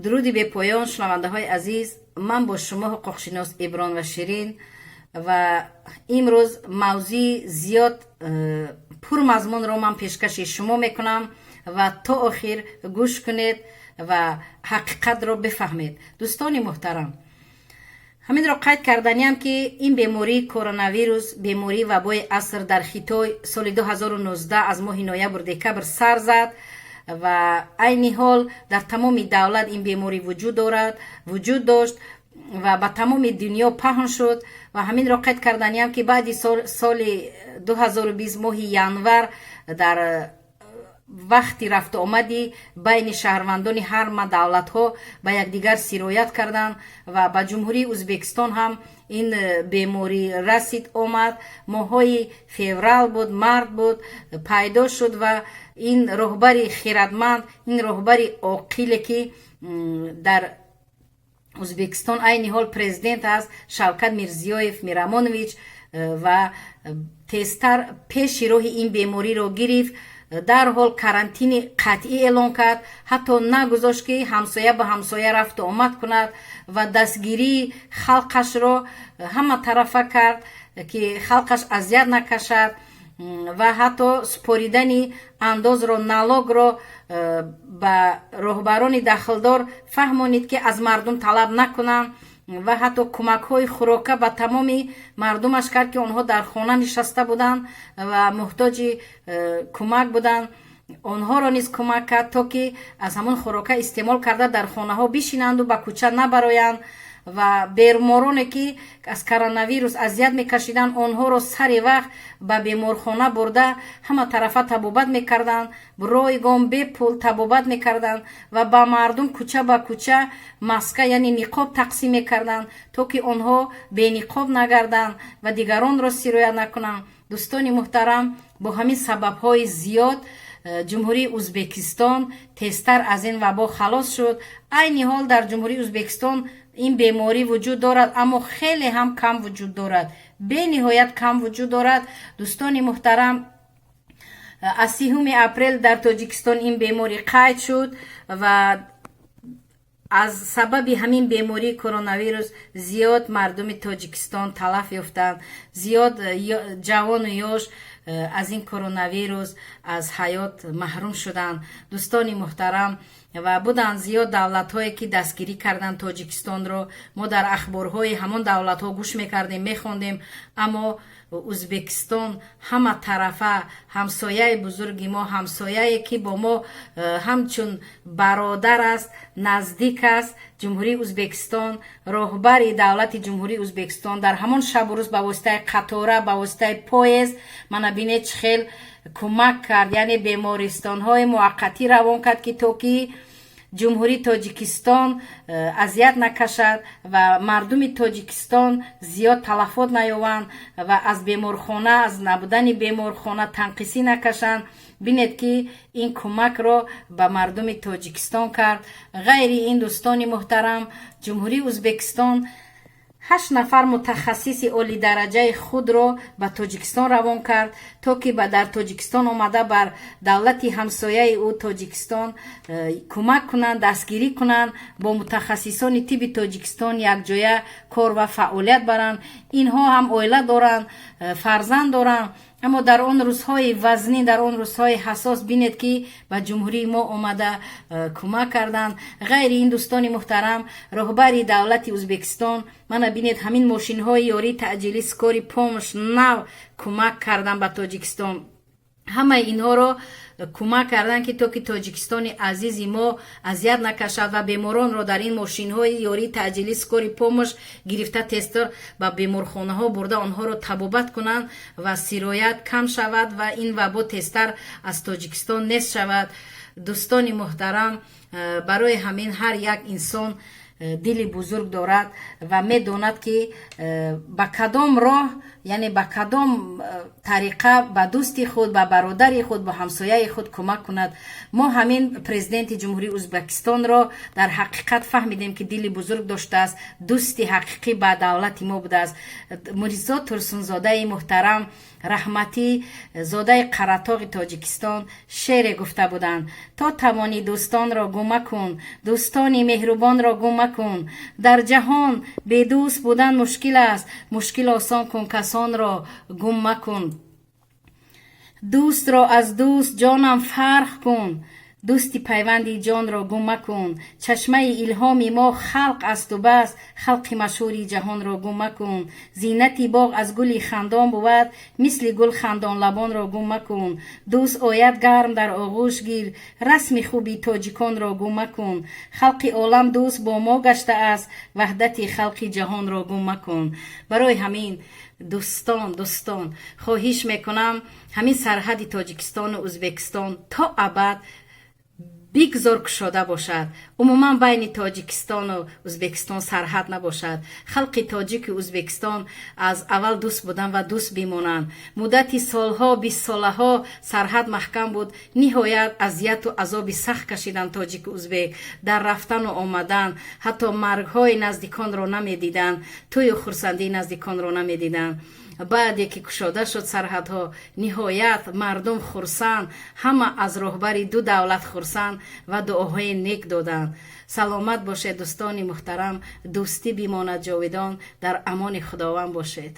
Дуруди бепоён, шунавандаҳои азиз. Ман бо шумо ҳуқуқшинос Иброн ва Ширин ва имрӯз мавзӯи зиёд пурмазмунро ман пешкаши шумо мекунам ва то охир гӯш кунед ва ҳақиқатро бифаҳмед. Дӯстони муҳтарам, ҳаминро қайд карданиам, ки ин бемории коронавирус, бемории вабои аср, дар Хитой соли 2019 аз моҳи ноябр, декабр сар зад ва айни ҳол дар тамоми давлат ин беморӣ вуҷуд дорад, вуҷуд дошт ва ба тамоми дунё паҳн шуд. Ва ҳаминро қайд карданиам, ки баъди соли 2020 моҳи январ дар вақти рафтуомади байни шаҳрвандони ҳарма давлатҳо ба якдигар сироят карданд ва ба Ҷумҳурии Ӯзбекистон ҳам ин беморӣ расид, омад. Моҳҳои феврал буд, март буд, пайдо шуд. Ва ин роҳбари хирадманд, ин роҳбари оқиле, ки дар Ӯзбекистон айни ҳол президент аст, Шавкат Мирзиёев Мирамонович, ва тезтар пеши роҳи ин бемориро гирифт, дарҳол карантини қатъӣ эълон кард, ҳатто нагузошт, ки ҳамсоя ба ҳамсоя рафту омад кунад ва дастгирии халқашро ҳама тарафа кард, ки халқаш азият накашад, ва ҳатто супоридани андозро, налогро ба роҳбарони дахлдор фаҳмонид, ки аз мардум талаб накунанд, ва ҳатто кӯмакҳои хӯрока ба тамоми мардумаш кард, ки онҳо дар хона нишаста буданд ва муҳтоҷи кӯмак буданд. Онҳоро низ кӯмак кард, то ки аз ҳамон хӯрока истеъмол карда, дар хонаҳо бишинанду ба кӯча набароянд. Ва бемороне, ки аз коронавирус азият мекашиданд, онҳоро сари вақт ба беморхона бурда, ҳама тарафа табобат мекарданд, ройгон, бепул табобат мекарданд ва ба мардум кӯча ба кӯча маска, яъне ниқоб тақсим мекарданд, то ки онҳо бениқоб нагарданд ва дигаронро сироят накунанд. Дӯстони муҳтарам, бо ҳамин сабабҳои зиёд Ҷумҳурии Ӯзбекистон тезтар аз ин вабо халос шуд. Айни ҳол дар Ҷумҳурии Ӯзбекистон ин беморӣ вуҷуд дорад, аммо хеле ҳам кам вуҷуд дорад, бениҳоят кам вуҷуд дорад. Дӯстони муҳтарам, аз 30-уми апрел дар Тоҷикистон ин беморӣ қайд шуд ва аз сабаби ҳамин бемории коронавирус зиёд мардуми Тоҷикистон талаф ёфтанд, зиёд ҷавону ёш аз ин коронавирус аз ҳаёт маҳрум шуданд. Дӯстони муҳтарам, ва буданд зиёд давлатҳое, ки дастгирӣ карданд Тоҷикистонро. Мо дар ахборҳои ҳамон давлатҳо гӯш мекардем, мехондем, аммо Ӯзбекистон ҳама тарафа ҳамсояи бузурги мо, ҳамсояе, ки бо мо ҳамчун бародар аст, наздик аст, Ҷумҳурии Ӯзбекистон, роҳбари давлати Ҷумҳурии Ӯзбекистон дар ҳамон шабу рӯз ба воситаи қатора, ба воситаи поезд, мана бинед, чӣ хел кӯмак кард, яъне бемористонҳои муваққатӣ равон кард, ки то ки Ҷумҳурии Тоҷикистон азият накашад ва мардуми Тоҷикистон зиёд талафот наёванд ва аз беморхона, аз набудани беморхона танқисӣ накашанд. Бинед, ки ин кӯмакро ба мардуми Тоҷикистон кард. Ғайри ин, дӯстони муҳтарам, Ҷумҳурии Ӯзбекистон ҳашт нафар мутахассиси олидараҷаи худро ба Тоҷикистон равон кард, то ки ба дар Тоҷикистон омада, бар давлати ҳамсояи ӯ Тоҷикистон кӯмак кунанд, дастгирӣ кунанд, бо мутахассисони тибби Тоҷикистон якҷоя кор ва фаъолият баранд. Инҳо ҳам оила доранд, фарзанд доранд, аммо дар он рӯзҳои вазнин, дар он рӯзҳои ҳассос, бинед, ки ба ҷумҳурии мо омада кӯмак карданд. Ғайри ин, дӯстони муҳтарам, роҳбари давлати Ӯзбекистон, мана бинед, ҳамин мошинҳои ёрии таъҷилӣ, скорый помощь нав кӯмак карданд ба Тоҷикистон. Ҳамаи инҳоро кӯмак карданд, ки то ки Тоҷикистони азизи мо азият накашад ва беморонро дар ин мошинҳои ёрии таъҷилӣ, скорый помощь гирифта, тезтар ба беморхонаҳо бурда, онҳоро табобат кунанд ва сироят кам шавад ва ин вабо тезтар аз Тоҷикистон нест шавад. Дӯстони муҳтарам, барои ҳамин ҳар як инсон дили бузург дорад ва медонад, ки ба кадом роҳ, яъне ба кадом тариқа ба дӯсти худ, ба бародари худ, ба ҳамсояи худ кӯмак кунад. Мо ҳамин президенти Ҷумҳурии Ӯзбекистонро дар ҳақиқат фаҳмидем, ки дили бузург доштааст, дӯсти ҳақиқӣ ба давлати мо будааст. Мирзо Турсунзодаи муҳтарам, раҳматӣ, зодаи Қаратоғи Тоҷикистон, шеъре гуфта буданд: «То тавонӣ, дӯстонро гум макун, дӯстони меҳрубонро гум макун. Дар ҷаҳон бедӯст будан мушкил аст, мушкил осон кун, касонро гум макун. Дӯстро аз дӯст, ҷонам, фарқ кун, дӯсти пайванди ҷонро гум макун. Чашмаи илҳоми мо халқ асту бас, халқи машҳури ҷаҳонро гум макун. Зинати боғ аз гули хандон бувад, мисли гул хандон лабонро гум макун. Дӯст ояд, гарм дар оғӯш гир, расми хуби тоҷиконро гум макун. Халқи олам дӯст бо мо гаштааст, ваҳдати халқи ҷаҳонро гум макун». Барои ҳамин, дӯстон, дӯстон, хоҳиш мекунам, ҳамин сарҳади Тоҷикистону Ӯзбекистон то абад бигзор кушода бошад. Умуман байни Тоҷикистону Ӯзбекистон сарҳад набошад. Халқи тоҷику Ӯзбекистон аз аввал дӯст буданд ва дӯст бимонанд. Муддати солҳо, бистсолаҳо сарҳад маҳкам буд. Ниҳоят азияту азоби сахт кашиданд тоҷику узбек дар рафтану омадан. Ҳатто маргҳои наздиконро намедиданд, тӯю хурсандии наздиконро намедиданд. Баъде ки кушода шуд сарҳадҳо, ниҳоят мардум хурсанд, ҳама аз роҳбари ду давлат хурсанд ва дуоҳои нек доданд. Саломат бошед, дӯстони муҳтарам, дӯстӣ бимонад ҷовидон. Дар амони Худованд бошед.